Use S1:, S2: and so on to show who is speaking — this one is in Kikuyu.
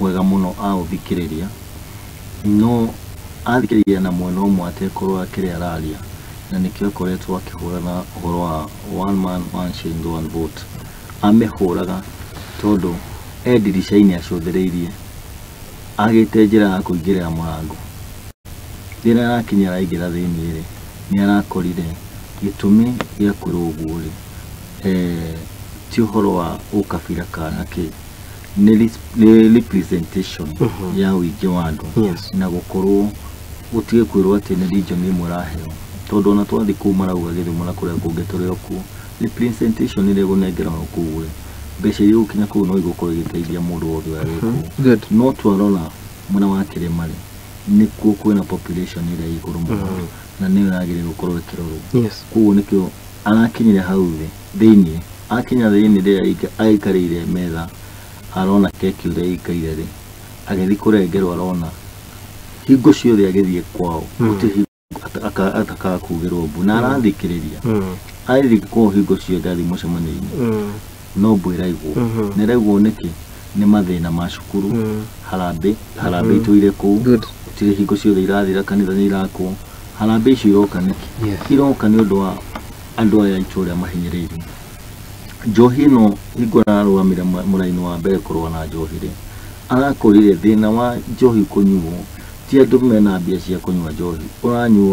S1: Wega mũno aũthikĩrĩria, no athikĩrĩria na mwena ũmwe atekũrora kĩrĩa araria, na nĩkĩo akoretwo akĩhũrana ũhoro wa one man one shilling one vote. Amĩhũraga tondũ e ndirica-inĩ acũthĩrĩirie, agĩte njĩra ya kũingĩrĩra mũrango. Rĩrĩa arakinya araingĩra thĩiniĩ rĩ, nĩ arakorire gĩtũmi gĩa kwĩrwo ũguo rĩ, ti ũhoro wa ũkabira kana kĩ, nĩ representation ya ũingĩ wa andũ na gũkorwo gũtige kwĩrwo atĩ nĩ region ĩmwe ĩraheo, tondũ ona twathiĩ kũu marauga Gĩthumo na kũrĩa kũngĩ tũrĩ o kuo, representation ĩrĩa ĩgũnengerwo kũu rĩ, mbeca iria igũkinya kũu no igũkorwo igĩteithia mũndũ wothe ũrĩa wĩ kũu. No twarora mwena wa kĩrĩma rĩ, nĩkuo kwĩna population ĩrĩa ĩ igũrũ mũno na nĩyo yagĩrĩirwo gũkorwo ĩkĩrorwo. Koguo nĩkĩo arakinyire hau thĩ thĩiniĩ, akinya thĩiniĩ rĩrĩa aikarĩire metha arona keki ũrĩa ĩikaire rĩ, agĩthiĩ kũrengerwo, arona hingo ciothe agĩthiĩ kwao gũtirĩ hingo atakaga kugĩrwo mbu, na arathikĩrĩria athiĩ kwao hingo ciothe athiĩ mũcemanio-inĩ no mbu ĩraigwo. Na ĩraigwo nĩkĩ? Nĩ mathĩna ma cukuru, harambĩ harambĩ itũire kũu gũtirĩ hingo ciothe irathira, kanitha nĩ irakwo. Harambĩ icio iroka nĩkĩ? Iroka nĩ ũndũ wa andũ aya itũra mahinyĩrĩirio. Njohi ĩno, hingo ararũgamire mũraini wa mbere kũrũa na njohi rĩ, arakorire thĩna wa njohi kũnyuo ti andũ mena mbia cia kũnyua njohi, ũranyuo